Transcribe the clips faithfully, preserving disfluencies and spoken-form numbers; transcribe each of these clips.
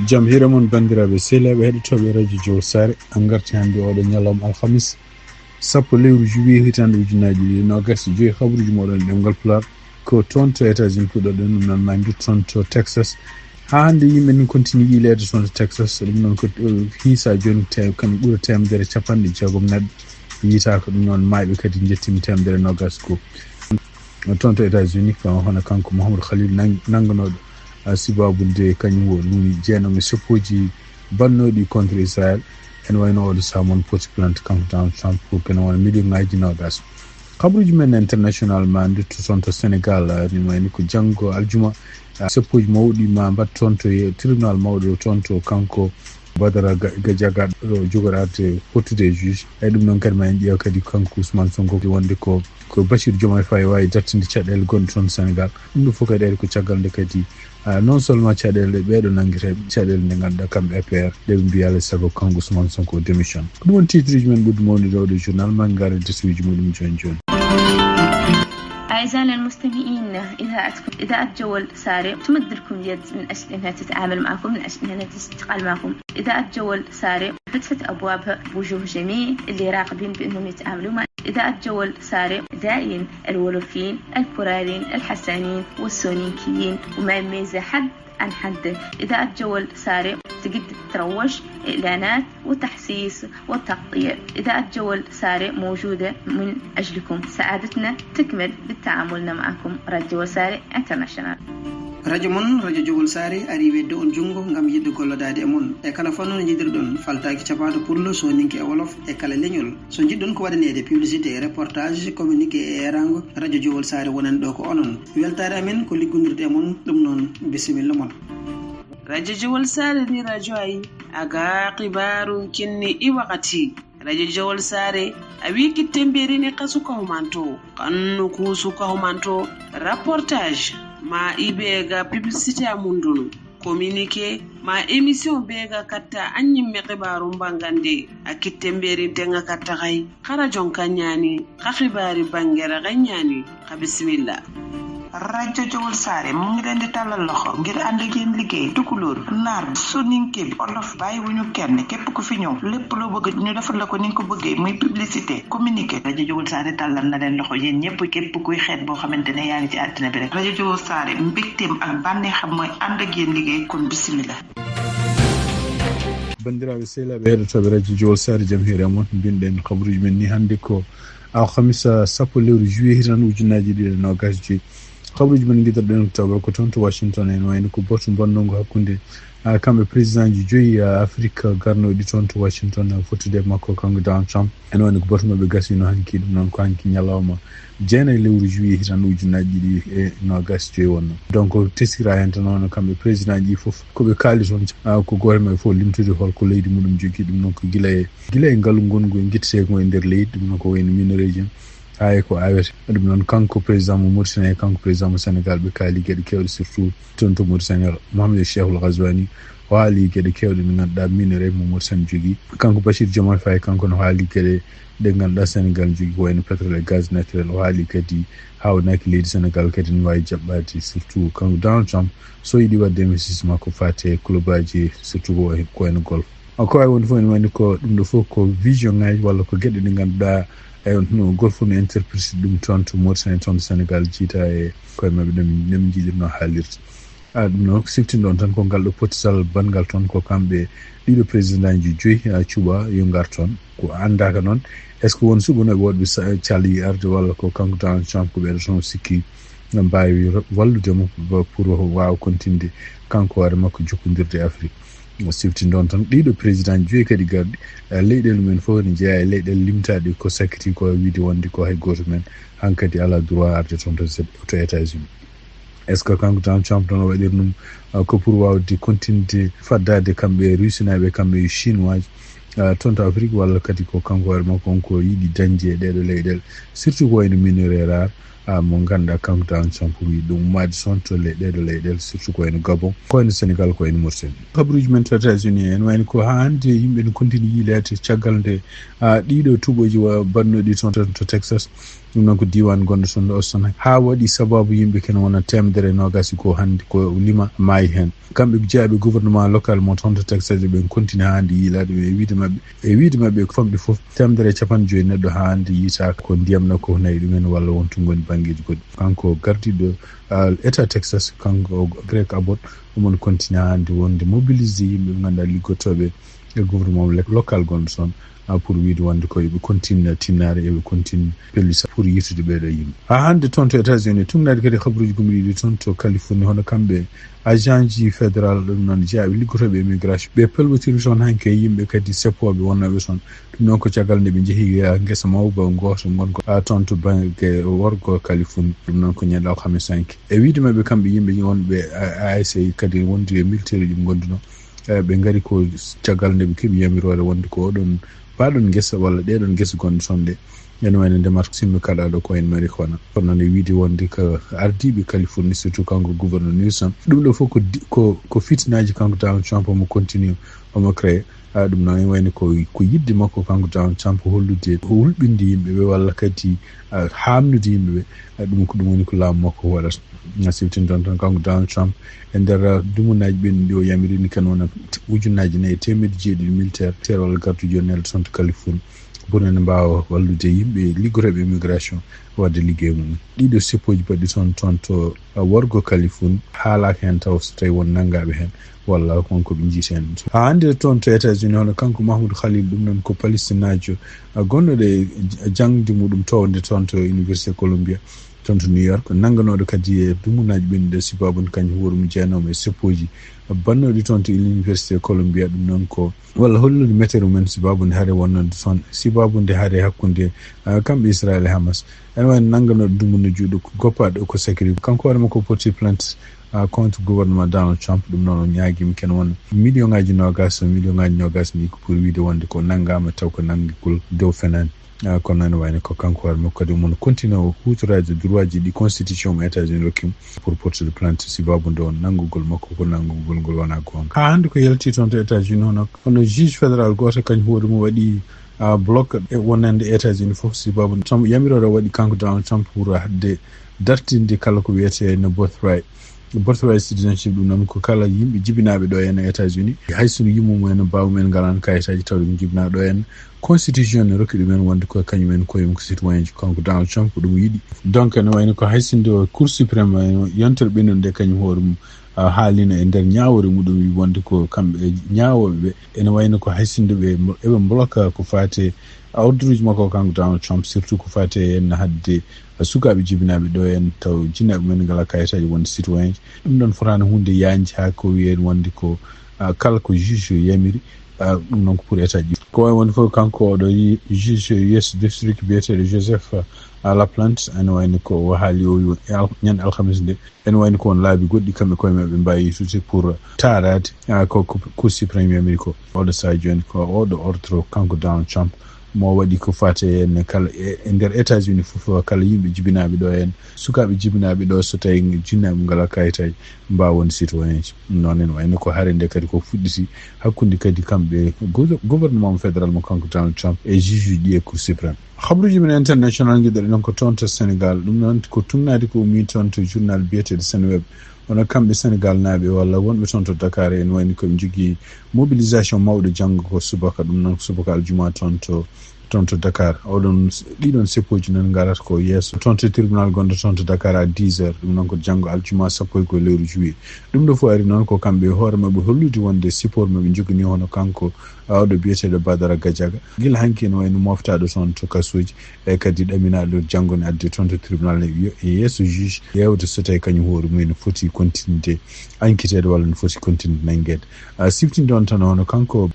Jam hiire mon, banndiraaɓe sehilaaɓe heɗotooɓe Radio Jowol Saare. En ngarti hannde oɗo ñalawma alhamis, sappo lewru juillet, hitaande ujunaaji ɗiɗi e noogaas e joyi. Habruuji mooɗon e ɗemngal Pulaar ko toon to États-Unis puɗɗoɗen, ɗum noon ma en ndutto toon to Texas. Haa hannde yimɓe ne continue yiileede toon to Texas. Ɗum noon ko, eh, hiisa jooni te-, kam ɓura teemedere e capanɗe jeegom neɗɗo yiitaaka. Ɗum noon maayɓe kadi njettiima teemedere e noogaas e goo. Toon to États-Unis, ko hono kanko Mouhamadou Khalil nang-, nannganooɗo, ah, sibaabude kañum o luuñi jeenom e seppooji bannooɗi contre Israël. Ene wayno oɗo sahaa mon porti plainte kanko Donald Trump pour kene wona million ŋaaji noogaas. Habruuji men international ma en ndutto toon to Sénégal, ah, ene wayno ko janngo aljuma, ah, seppooji mawɗi ma mbaɗ toon to ye-, tribunal mawɗo toon to kanko Badara Ga-, Gadiaga ɗo jogoraade fottude e juge. E ɗum noon kadi ma en ƴeew kadi kanko Ousmane Sonko wonde ko, ko Bassirou Diomaye Faye waawi dartinde caɗeele gonɗe toon Sénégal. Ɗum ɗo fof kadi ari ko caggal nde kadi, ah, non seulement caɗeele ɗe ɓeeɗo nanngeteeɓe, caɗeele nde ngannduɗaa kamɓe A P R, ɗe ɓe mbiya alaa e sago kanko Ousmane Sonko démission. Ko ɗum woni titre uji men ɓurɗi mawnude oɗo journal, ma en ngar e desuuji muɗum jooni jooni. أعزائنا المستمعين، إذاعتكم إذاعة جول ساري تمد لكم اليد من أجل أنها تتعامل معكم، من أجل أنها تشتغل معكم. إذاعة جول ساري فتحت أبوابها بوجوه جميل اللي راغبين بأنهم يتعاملوا مع إذاعة جول ساري. دائين الولوفيين، البراريين، الحسانيين والسونيكيين، وما يميز حد عن حد. إذاعة جول ساري تقدر تروج، إعلانات وتحسيس والتغطية. إذاعة جول ساري موجودة من أجلكم. سعادتنا تكمل بالتعامل معكم. راديو جول ساري انترناشونال. Radio mon, Radio Jowol Saare, ari wedde on junngo ngam yiɗde gollodaade e mon. E kala fannu no njiɗirɗon, faltaaki capaaɗo pullo, sooninke e wolof, e kala leñol. So njiɗɗon ko waɗaneede publicité, reportage, communiqué e eeraango, Radio Jowol Saare wonani ɗo ko onon. Weltaare amen ko liggondirde e mon, ɗum noon, bisimilla mon. Radio Jowol Saare ni radio ay, aga xibaaru kinni i waxati. Radio Jowol Saare, a wi kitte mberini xasu kahumanto, xannu kuusu kahumanto, reportage, ma i be ga publicité a mundunu, communiqué, ma émission be ga katta a ñimme xibaaru mbangande, a kitte mberin tenga katta xay, xa rajon ka ñaani, xa xibaari bangera xa ñaani, xa bisimilla. Rajo Jowol Saare mu ngi leen di tàllal loxo ngir ànd ak yéen liggéey. Tukulóor, naar, soninke bi, olof, bàyyiwuñu kenn. Képp ku fi ñëw, lépp loo bëgg ñu defal la ko ni nga ko bëggee, muy publicité, communiqué. Rajo Jowol Saare tàllal na leen loxo yéen ñëpp, képp kuy xeet boo xamante ne yaa ngi ci àddina bi rek. Rajo Jowol Saare, mbégteem ak bànneexam mooy ànd ak yéen liggéey, kon bisimilla. Banndiraaɓe sehilaaɓe heɗotooɓe Radio Jowol Saare, jam hiire mon, mbinɗen habruuji men ni hannde ko alhamisa sappo lewru juillet hitaande ujunaaji ɗiɗi e noogaas e joyi. Habruuji men ngiɗirɗen ko tawa ko toon to Washington, en wayno ko batu mbonnongo hakkunde, ah, kamɓe président ji joyi, ah, Afrique garnooɗi toon to Washington, ah, fottude e makko kanko Donald Trump. En wayno ko batu maɓɓe gasino hanki, ɗum noon ko hanki ñalawma jeenayi lewru juillet hitaande ujunaaji ɗiɗi e noogaas e joyi wonno. Donc, teskira heen tan hono kamɓe président ji fof ko ɓe kaali toon, ah, ko gooto e maɓɓe fof limtude holko leydi muɗum jogii, ɗum noon ko gila e, gila e ngalu ngongu e guitteteeku e nder leydi, ɗum noon ko wayno minerais ji en, haa e ko awete. Ɗum noon kanko président mo Mauritanie, kanko président mo Sénégal, ɓe kaali geɗe keewɗe, surtout toon to Mauritanie, Mohamed Cheikhul Ghazouani, o haali geɗe keewɗe ɗe ngannduɗaa minerais mo Mauritanie jogii. Kanko Bassirou Diomaye Faye, kanko no haali geɗe ɗe ngannduɗaa Sénégal jogii, ko wayno pétrole e gaz naturel. O haali kadi haawnaki leydi Sénégal kadi no waawi jaɓɓaade, surtout kanko Donald Trump, so yiɗi waɗde investissement ko faati e club aji, surtout ko, ko wayno golf. Ko waawi wonde fof ene wayno ko ɗum ɗo fof ko vision ngaji walla ko geɗe ɗe ngannduɗaa, e no golf no interpréter ɗum toon to Mauritanie, toon to Sénégal, jiita e koye maɓɓe, no min, no min njiɗirno haalirde. Ah, ɗum noon ko siftinɗon tan ko ngal ɗo potisal banngal toon ko kamɓe ɗiɗo président ji joyi, ah, cuɓa yo ngar toon. Ko anndaaka noon, est-ce que won suɓanooɓe woɗɓe sa-, calii arde walla ko kanko Donald Trump, ko ɓeɗo toon o sikki mbaawi ro-, wallude mo ba-, pour o waawa continde kanko hoore makko jokkondirde e Afrique. O siftinɗon tan ɗiɗo président joyi kadi garɗi, ah, leyɗeele mumen fof ne jeyaa e leyɗeele limtaaɗe ko sakkiti ko, wiide wonde ko hay gooto men hankadi alaa droit arde toon to, to États-Unis. Est-ce que kanko Donald Trump noon o waɗir ɗum, ah, ko pour waawde continde faddaade kamɓe e Russinaaɓe, kamɓe e Chinois, ah, toon to Afrique, walla kadi ko kanko hoore makko on ko yiɗi dañde e ɗeeɗo leyɗeele, surtout ko wayno minerai rare, mo ngannduɗaa kanko Donald Trump wiyi ɗum ummaade toon to le ɗeeɗo leyɗeele, surtout ko en Gabon, ko en Sénégal, ko en Mauritanie. Kabaruuji men to États-Unis en wayni ko haa hannde yimɓe ne continue yiileede caggal nde ɗiɗo tuuɓooji wa bannooɗi toon to Texas. Ɗum noon ko diiwaan gonɗo toon ɗo Austin, haa waɗi sabaabu yimɓe kene wona teemedere e noogaas e goo hannde ko lima maayi heen. Kamɓe jeyaaɓe gouvernement local mo toon to Texas ɓen continue haa hannde yiilaade ɓe e wiide maɓɓe e wiide maɓɓe famɗi fof teemedere e capanɗe joyi neɗɗo haa hannde yiitaaka ko ndiyam na ko nayi ɗumen walla wontu ngoni banngeeji goɗɗi. Kanko gardiiɗo état Texas, kanko Greg Abbott, omon continue haa hannde wonde mobilisé yimɓe ɓe ngannduɗaa liggotooɓe e gouvernement local gonɗo toon, pour wiide wonde ko yoɓe continue tinnaare, yoɓe continue pellisa pour yettude ɓeeɗo yimɓe. Haa hannde toon to États-Unis, tuugnaade kadi habaruuji gomɗiiɗi toon to Californie, hono kamɓe agent ji fédéral ɗum noon jeyaaɓe liggotooɓe immigration, ɓe pelɓotirii toon hanki e yimɓe kadi seppooɓe wonnooɓe toon. Ɗum noon ko caggal nde ɓe njehi ngesa mawba gooto ngonka toon to bannge worgo Californie. Ɗum noon ko ñande alhamis hanki. E wiide maɓɓe kamɓe yimɓe wonɓe A S A kadi wondude e militaire uji ɓe ngondunoo, ɓe ngari ko caggal nde ɓe keɓi yamiroore wonde ko oɗon baaɗon ngesa walla ɗeɗon ngesa gonɗe toon ɗe ene wayno ndemat simmi kaɗaɗo ko en marijuana. Kono noon e wiide wonde ko ardiiɓe Californie, surtout kanko gouverneur Newsom, ɗum ɗo fof ko di- ko ko fitinaaji kanko Donald Trump omo continue omo créé. Ɗum noon ene wayno ko ko yiɗde makko kanko Donald Trump hollude hulɓinde yimɓe ɓe walla kadi haamnude yimɓe ɓe. Ɗum ko ɗum woni ko laamu makko waɗata. Siftinde toon tan kanko Donald Trump e nder dumunaaji ɓennuɗi o yamirini kan wona ujunnaaji nayi e teemedde jeeɗiɗi militaire teer walla garduuji o nelda toon to Californie pour ene mbaawa wallude yimɓe liggotooɓe immigration waɗde liggey mum. Ɗiɗo seppooji baɗɗi toon toon to worgo Californie haalaaka heen taw so tawii won nanngaaɓe heen walla won ko ɓe njiiti heen. Haa hannde toon to États-Unis hono kanko Mahmoud Khalil, ɗum noon ko palestinaajo gonɗo e jaŋde muɗum toowde toon to Université Columbia toon to New York, nannganooɗo kadi e dumunaaji ɓennuɗi sibabude kañum hoore mum jeyanooma e seppooji bannooɗi toon to Université Columbia. Ɗum noon ko walla hollude metere mumen sibabude hare wonnande toon sibabude hare hakkunde kamɓe Israel e Hamas. Ene wayno nannganooɗo dumunna juuɗo goppaaɗo ko sakiri kanko hoore makko porti plainte contre gouvernement Donald Trump. Ɗum noon o ñaagiima kene wona million ngaaji noogaas million ngaaji noogaas ni ko pour wiide wonde ko nanngaama taw ko nanngugol dow fenaande. Kono ene wayno ko kanko hoore makko kadi omo continue o huutoraade droit ji ɗi constitution mo États-Unis rokki mo pour portude plainte sibabude on nanngugol makko ko nanngugol ngol wonaa goonga. Haa hannde ko yalti toon to États-Unis hono hono juge fédéral gooto kañum hoore mum waɗi bloc e wonande États-Unis fof sibabude Trump yamiroore o waɗi kanko Donald Trump pour hadde dartinde kala ko wiyetee no birthright. Birthright citizenship ɗum noon ko kala yimɓe jibinaaɓe ɗo en e États-Unis hay sinno yumma mumen baawa mumen ngalaano kayitaaji tawde ɓe jibinaa ɗo en. Constitution ne rokki ɗumen wonde ko kañumen koye mum ko citoyen ji kanko Donald Trump ko ɗum yiɗi. Donc ene wayno ko hay sinno Cour suprême yontere ɓennude nde kañum hoore mum haalino e nder ñaawoore muɗum wi wonde ko kamɓe ñaawooɓe ɓe ene wayno ko hay sinno ɓe eɓe bloka ko faate ordre uji makko kanko Donald Trump surtout ko faate en hadde sukaaɓe jibinaaɓe ɗo en taw jinnaɓe men ngala kayitaaji wonde citoyen ji. Ɗum ɗon fotaani huunde yaajde haa ko wiyee wonde ko kala ko juge yamiri. Ɗum noon ko pour état ji ko wawi wonde fof kanko oɗo juge yeeso district biyeteeɗo Joseph Laplante ene wayno ko o haali o ñande alhamis nde ene wayno ko won laabi goɗɗi kamɓe koye maɓɓe mbaawi yettude pour taaraade ko cour suprême yamiri ko oɗo sahaa jooni ko oɗo ordre kanko Donald Trump mo waɗi ko faate en kala e nder États-Unis fof kala yimɓe jibinaaɓe ɗo en sukaaɓe jibinaaɓe ɗo so tawi jinnaaɓe ngala kayitaaji mbaawa wonde citoyen ji. Noon ene wayno ko hare nde kadi ko fuɗɗiti hakkunde kadi kamɓe gouvernement fédéral mo kanko Donald Trump e juge uji ɗi e cour suprême. Habaruuji men international ngiɗɗo ɗen ko toon to Sénégal ɗum noon ko tuugnaade ko ummii toon to journal biyeteeɗo Seneweb. Hono kamɓe Senegal naaɓe walla wonɓe toon to Dakar en wayni koɓe njogii mobilisation mawɗo janngo ko subaka ɗum noon ko subaka aljuma toon to toon to Dakar. Oɗon ɗiɗon seppooji noon ngarata ko yeeso toon to tribunal gonɗo toon to Dakar à dix heures ɗum noon ko janngo aljuma sappo e goho lewru juillet. Ɗum ɗo fof ari noon ko kamɓe e hoore maɓɓe hollude wonde support maɓe njoganii hono kanko oɗo biyeteeɗo Badara Gadiaga gila hanki ene wayno moftaaɗo toon to kasuuji e kadi ɗaminaaɗo janngo ne addi toon to tribunal e yeeso juge ƴeewde so tawi kañum hoore mum ene foti continue de enquêteede walla ne foti continue de nanngeede. A siftinde on tan hono kanko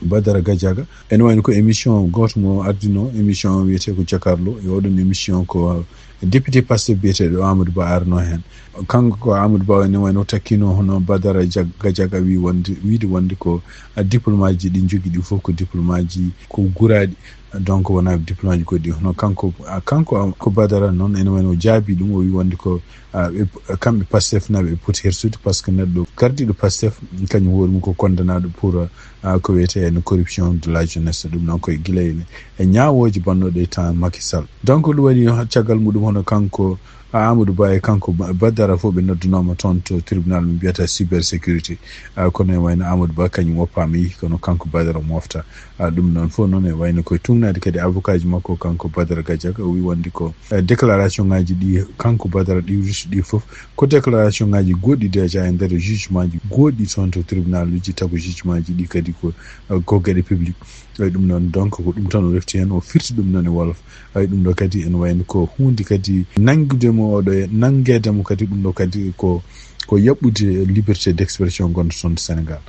Badara Gadiaga ene wayno ko émission gooto mo ardino émission wiyetee ko Jakarlo e oɗon émission ko Député Pastef biyeteeɗo Amadou Ba arno heen. Kanko ko Amadou Ba woni, wayno takkino hono Badara Jag-, Gajaga wi wonde, wiide wonde ko, a, diplôme aji ɗi jogii ɗi fof ko diplôme aji ko guraaɗi, donc wonaa diplôme aji goɗɗi. Hono kanko, a, kanko, a, ko Badara noon ene wayno o jaabi ɗum, o wi wonde ko, a, ɓe, kamɓe Pastef na ɓe poti hersude, par ce que neɗɗo gardiiɗo Pastef kañum hoore mum ko condamnaaɗo pour, a, ko wiyetee en corruption de la jeunesse. Ɗum noon koye gila e, e ñaawooje bannooɗe e temps Macky Sall. Donc ɗum waɗi caggal muɗum hono kanko, a, Amadou Ba e kanko Ba-, Badara fof ɓe noddunooma toon to tribunal mo mbiyata cybersécurité. A, kono e wayno Amadou Ba kañum woppaama yehi, kono kanko Badara mofta. A, ɗum noon fof noon e wayno koye tuugnaade kadi avocat ji makko kanko Badara Gajaga, o wi wonde ko, e, déclaration ngaji ɗi kanko Badara ɗi rutti ɗi fof ko déclaration ngaji goɗɗi déjà e nder jugement ji goɗɗi toon to tribunal uji, taw ko jugement ji ɗi kadi ko, e, ko geɗe public. Eyi, ɗum noon, donc, ko ɗum tan o refti heen, o firti ɗum noon e wolof. Eyi, ɗum ɗo kadi ene wayno ko huunde kadi nanngude mo oɗo, e nanngeede mo kadi ɗum ɗo kadi ko, ko yaɓɓude liberté d'expression gonɗo toon to Sénégal.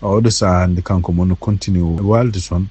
Oɗo sahaa hannde kanko mo no continue waalde toon.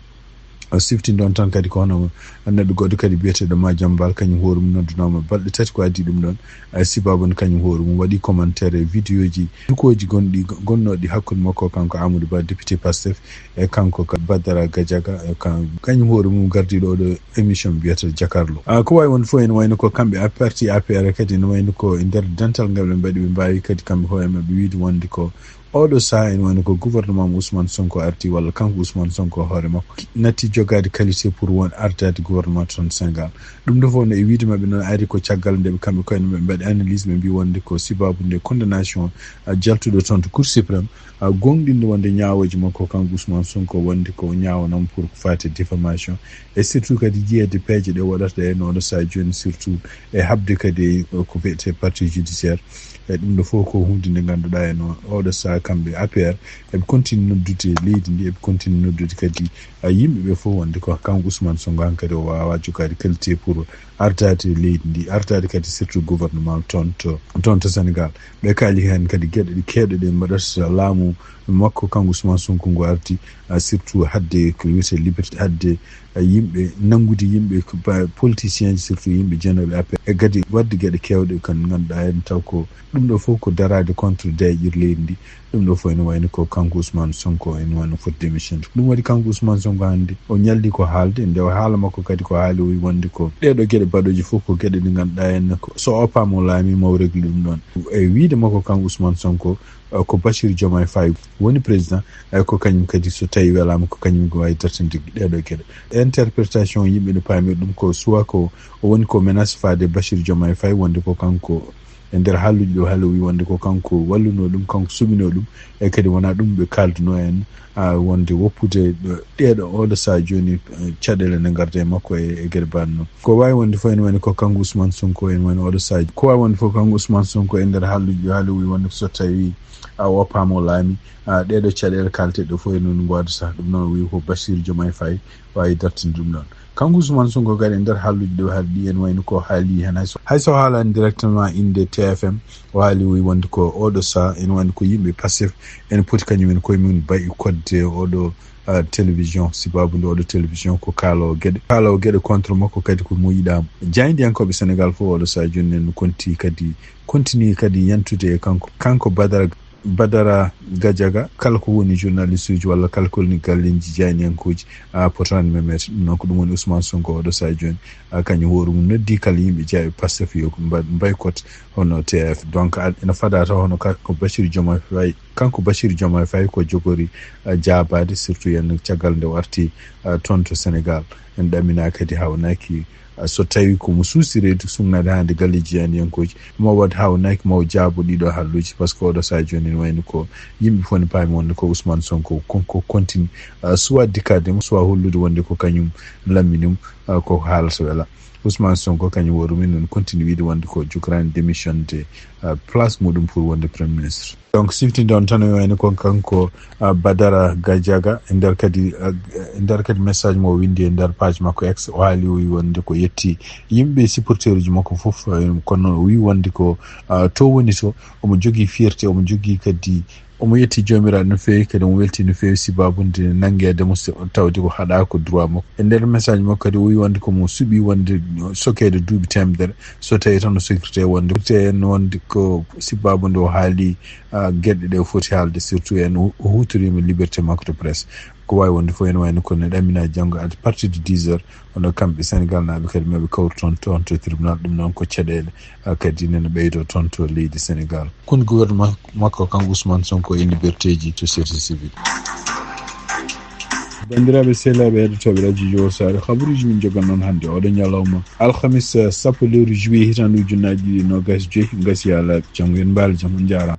O siftini ɗoon tan kadi ko hono neɗɗo goɗɗo kadi biyeteeɗo Madiambal, kañum hoore mum noddunooma balɗe tati ko adii ɗum ɗoon. Ay, sibabu ne kañum hoore mum waɗi commentaire e vidéo ji, jukooji gonɗi, gonnooɗi hakkunde makko kanko Amadou Ba, député Pastef, e kanko ka Badara Gajaga, e kan-, kañum hoore mum gardiiɗo oɗo émission mbiyata Jakarlo. A, ko waawi won fof ene wayno ko kamɓe a parti A P R kadi ene wayno ko e nder dental ngal ɓe mbaɗi, ɓe mbaawi kadi kamɓe hoore maɓɓe wiide wonde ko oɗo sahaa ene wayno ko gouvernement mo Ousmane Sonko arti walla kanko Ousmane Sonko hoore makko natti jogaade qualité pour won ardaade gouvernement toon Sénégal. Ɗum ɗo fof no e wiide maɓɓe noon ari ko caggal nde ɓe kamɓe koye maɓɓe mbaɗi analyse, ɓe mbi wonde ko sibabu nde condamnation, a, jaltuɗo toon to Cour suprême, a, gonɗinde wonde ñaawooji makko kanko Ousmane Sonko wonde ko ñaawanam pour ko faati diffamation. E surtout kadi jiyeede peeje ɗe waɗata ɗe no oɗo sahaa jooni, surtout e haɓde kadi, e, ko wiyetee partie judiciaire. E ɗum ɗo fof ko huunde nde ngannduɗaa en o-, oɗo sahaa kamɓe A P R eɓe continue noddude leydi ndi, eɓe continue noddude kadi, a, yimɓe ɓe fof wonde ko kanko Ousmane Sonko hankadi o waawaa jogaade qualité pour ardaade leydi ndi, ardaade kadi surtout gouvernement toon to, toon to Sénégal. Ɓe kaali heen kadi geɗe ɗe keewɗe ɗe mbaɗata laamu makko kanko Ousmane Sonko ngo ardi, a, surtout haɗde ko wiyetee liberté, haɗde, a, yimɓe, nanngude yimɓe ko ba-, politiciens ji, surtout yimɓe jeyanooɓe A P R, e kadi waɗde geɗe keewɗe kan ngannduɗaa en taw ko ɗum ɗo fof ko daraade contre deeƴirleydi ndi. Ɗum ɗo fof ene wayno ko kanko Ousmane Sonko ene wayno foti démission. Ɗum waɗi kanko Ousmane Sonko hannde o ñalli ko haalde, nde o haala makko kadi ko haali o wi wonde ko ɗee ɗo geɗe baɗooje fof ko geɗe ɗe ngannduɗaa en ko so oppaama o laami mo o régler ɗum ɗoon. E wiide makko kanko Ousmane Sonko, eh, ko Bassirou Diomaye Faye woni président, eh, ko kañum kadi so tawi welaama ko kañum ko waawi dartinde ɗee ɗo geɗe. Interprétation yimɓe no paamir ɗum ko soit ko o woni ko menace faade Bassirou Diomaye Faye wonde ko kanko e nder haalluuji ɗo haali o wi wonde ko kanko wallunoo ɗum, kanko suɓinoo ɗum, e kadi wonaa ɗum ɓe kaalduno en, a, wonde woppude ɗo, ɗee ɗo oɗo sahaa jooni, eh, caɗeele ne ngarda e makko e, e geɗe banno. Ko waawi wonde fof ene wayno ko kanko Ousmane Sonko ene wayno oɗo sahaa. Ko waawi wonde fof kanko Ousmane Sonko e nder haalluuji ɗo haali o wi wonde so tawi a woppaama o laami, a, ɗee ɗo caɗeele kaalteɗe ɗo fof ene wayno ngoodata. Ɗum noon o wi ko Bassirou Diomaye Faye waawi dartinde ɗum ɗoon. Kanko Ousmane Sonko kadi e nder haalluuji ɗo haali ɗi ene wayno ko haali heen hay so, hay so haalaani directement innde T F M, o haali o wi wonde ko oɗo sahaa ene wayno ko yimɓe Pastef ene poti kañum en koye mum bayi kodde oɗo, ah, télévision, sibabu nde oɗo télévision ko kaaloowo geɗe, kaaloowo geɗe contre makko kadi ko mo yiɗaama. Jaayndiyankooɓe Sénégal fof oɗo sahaa jooni en konti kadi, continue kadi yentude e kanko, kanko Badara Badara Gadiaga, kala ko woni journaliste uji walla kala ko woni galleeji jaayndiyankooji, a potaani memeede. Ɗum noon ko ɗum woni Ousmane Sonko oɗo sahaa jooni. A kañum hoore mum noddi kala yimɓe jeyaaɓe Pastef yo ko mba-, mbaykote hono T F. Donc, a, ina fadaa taw hono ka-, ko Bassirou Diomaye Faye, kanko Bassirou Diomaye Faye ko jogori, a, jaabaade, surtout yen caggal nde o arti, a, toon to Sénégal. En ɗaminaa kadi hawnaaki, a, so tawi ko mo suusi reedu sumnaade hannde galleeji jaayndiyankooji, mo waɗ hawnaaki mo jaabo ɗiɗo haalluuji, par ce que oɗo sahaa jooni ne wayno ko yimɓe fof ne paami wonde ko Ousmane Sonko kon-, ko continue, a, soit dikkaade mo, soit hollude wonde ko kañum lammini mo, a, ko haalata wela. Ousmane Sonko kañum hoore mum noon continue wiide wonde ko jogorani démission de, a, place muɗum pour wonde Premier Ministre. Donc, siftinde on tan, o wayno ko kanko, ah, Badara Gadiaga, e nder kadi, ah, e nder kadi message mo o winndi e nder page makko X, o haali, o wi wonde ko yetti yimɓe supporteruji makko fof, eh, kono noon o wi wonde ko, ah, to woni to, omo jogii fierté, omo jogii kadi, Omo yetti Joomiraaɗo no feewi, kadi omo welti no feewi sibaabu nde nanngeede mo, so tawde ko haɗaa ko droit makko. E nder message makko kadi, o wi wonde ko mo suɓi wonde sokeede duuɓi teemedere, so tawii tan o sokirte wonde, sokirte en wonde ko sibaabu nde o haali, ah, geɗe ɗe o foti haalde, surtout en o, o huutoriima liberté makko de presse. Ko waawi wonde fof ene wayno kono ɗamina janngo à partir de dix heures, hono kamɓe Sénégal naaɓe kadi maɓe kawru toon, toon to tribunal. Ɗum noon ko caɗeele, ah, kadi nene ɓeydo toon to leydi Sénégal. Kun gouvernement makko kanko Ousmane Sonko e libertéji to société civile. Banndiraaɓe sehlaaɓe heɗotooɓe radio Jowol Saare, habaruuji min jogan noon hannde oɗo ñalawma alhamis, sappo lewru juillet hitaande ujunnaji ɗiɗi nogas joyi, gasi ala janngo en mbaali jam, on njaaraama.